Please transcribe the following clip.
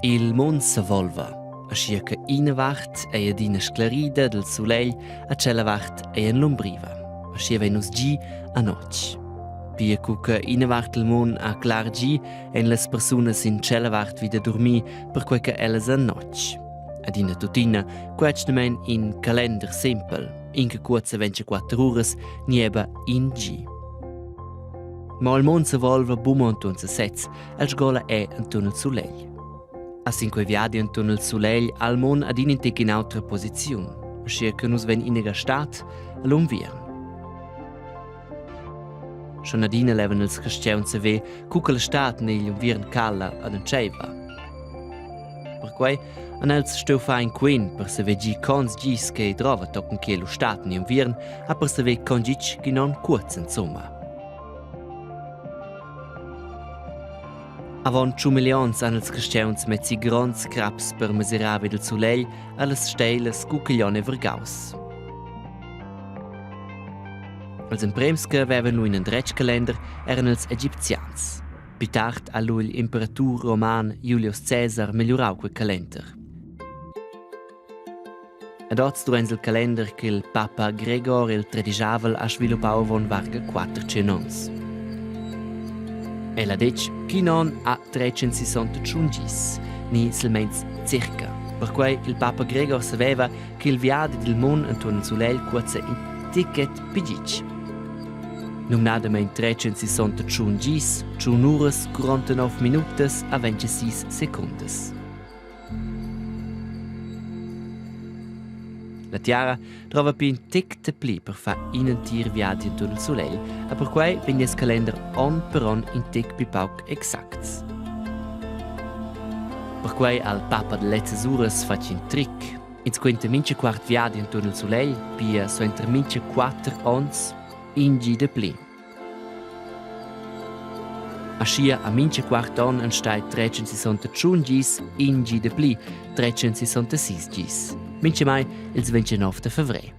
Il mund sevolva, aschia che ina vart ei adina sclarida dal sulegl e tschella vart ei en l'umbriva. Aschia vein nus gi a notg. Pia cu che ina vart del mund ha clar gi, ein las persunas sin tschella vart vida dormir, perquei che ellas han notg. Adina tuttina, quetschnamein in calender sempel, in che cuoza 24 uras, nieba in gi. Ma il mund sevolva buca enturn sesez, el sgola è enturn il sulegl. A sin quei viadi enturn il sulegl ha il mund adina in tec in'autra posiziun, aschia che nus vein inaga stad all'unviern. Schon adina levan els cristians saver cu che la stad negl unviern cala ad entscheiva. Perquei han els stuiu far in quen per saver gi cons gis che ei drova tochen che lu stat ni unviern, a per saver con gitg ch'in onn cuoz insomma. Avon tschun millions han ils cristians mezzi gronds craps per mesirar vid il sulegl allas steilas cu ch'igl onn ei vargaus. Els emprems che vevan lu in endretg calender eran ils Egipzians. Pli tard ha lu igl imperatur roman Julius Caesar migliurau quei calender. Ed oz durant il calender ch'il papa Gregor il tredigiavel ha sviluppau avon varga 400 onns. El ha detg ch'in onn ha 361 gis, ni silmeins circa. Perquei il papa Gregor saveva ch'il viadi dil mund entuorn il sulegl cuozza in ticket pli gitg. Numnadamein 361 gis, tschun uras, 49 minutas a 26 secundas. La tiara drova pli in tec de pli per far in entir viadi enturn il sulegl e perquei vegn nies calender onn per onn in tec pli pauc exacts. Perquei ha il papa de lezzas uras fatg in tric. Ins quenta mintga quart viadi enturn il sulegl, pia suenter mintga quater onns in gi de pli. Aschia ha mintga quart onn enstagl 361 gis in gi dapli, 366 gis. Mintgamai ils 29 da fevrer.